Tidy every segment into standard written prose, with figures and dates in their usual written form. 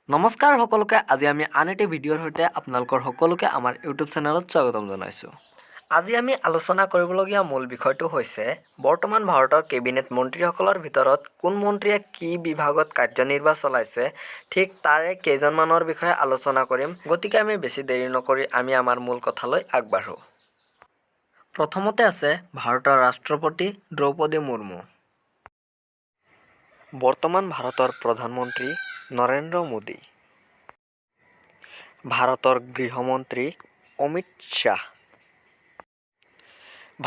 নমস্কাৰ সকলোকে। আজি আমি আন এটি ভিডিঅ'ৰ সৈতে আপোনালোকৰ সকলোকে আমাৰ ইউটিউব চেনেলত স্বাগতম জনাইছোঁ। আজি আমি আলোচনা কৰিবলগীয়া মূল বিষয়টো হৈছে বৰ্তমান ভাৰতৰ কেবিনেট মন্ত্ৰীসকলৰ ভিতৰত কোন মন্ত্ৰীয়ে কি বিভাগত কাৰ্যনিৰ্বাহ চলাইছে, ঠিক তাৰে কেইজনমানৰ বিষয়ে আলোচনা কৰিম। গতিকে আমি বেছি দেৰি নকৰি আমি আমাৰ মূল কথালৈ আগবাঢ়োঁ। প্ৰথমতে আছে ভাৰতৰ ৰাষ্ট্ৰপতি দ্ৰৌপদী মুৰ্মু, বৰ্তমান ভাৰতৰ প্ৰধানমন্ত্ৰী নৰেন্দ্ৰ মোদী, ভাৰতৰ গৃহমন্ত্ৰী অমিত শ্বাহ,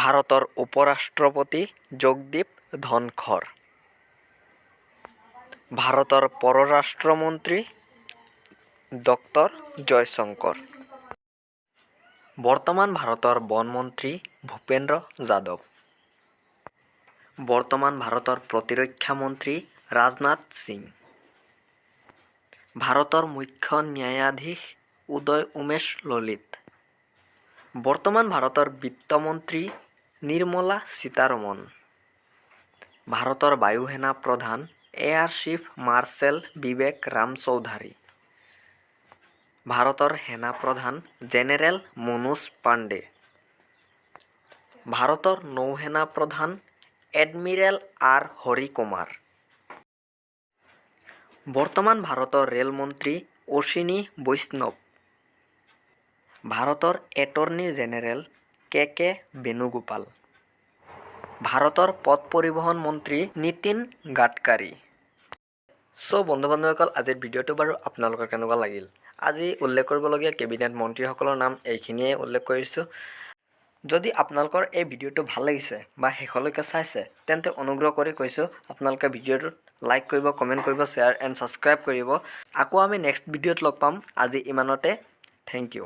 ভাৰতৰ উপ-ৰাষ্ট্ৰপতি জগদীপ ধনখৰ, ভাৰতৰ পৰৰাষ্ট্ৰমন্ত্ৰী ডক্টৰ জয়শংকৰ, বৰ্তমান ভাৰতৰ বনমন্ত্ৰী ভূপেন্দ্ৰ যাদৱ, বৰ্তমান ভাৰতৰ প্ৰতিৰক্ষা মন্ত্ৰী ৰাজনাথ সিং, ভাৰতৰ মুখ্য ন্যায়াধীশ উদয় উমেশ ললিত, বৰ্তমান ভাৰতৰ বিত্তমন্ত্ৰী নিৰ্মলা সীতাৰমন, ভাৰতৰ বায়ুসেনা প্ৰধান এয়াৰ চিফ মাৰ্শ্বেল বিবেক ৰামচৌধাৰী, ভাৰতৰ সেনা প্ৰধান জেনেৰেল মনোজ পাণ্ডে, ভাৰতৰ নৌসেনা প্ৰধান এডমিৰেল আৰ হৰি কুমাৰ, বৰ্তমান ভাৰতৰ ৰেল মন্ত্ৰী অশ্বিনী বৈষ্ণৱ, ভাৰতৰ এটৰ্নী জেনেৰেল কে কে বেণুগোপাল, ভাৰতৰ পথ পৰিবহণ মন্ত্ৰী নীতিন গাডকাৰী। চ' বন্ধু বান্ধৱীসকল, আজিৰ ভিডিঅ'টো বাৰু আপোনালোকৰ কেনেকুৱা লাগিল? আজি উল্লেখ কৰিবলগীয়া কেবিনেট মন্ত্ৰীসকলৰ নাম এইখিনিয়ে উল্লেখ কৰিছোঁ। যদি আপোনালোকৰ এই ভিডিঅ'টো ভাল লাগিছে বা শেষলৈকে চাইছে, তেন্তে অনুগ্ৰহ কৰি কৈছোঁ, আপোনালোকে ভিডিঅ'টোত লাইক কৰিব, কমেণ্ট কৰিব, শ্বেয়াৰ এণ্ড ছাবস্ক্ৰাইব কৰিব। আকৌ আমি নেক্সট ভিডিঅ'ত লগ পাম। আজি ইমানতে, thank U.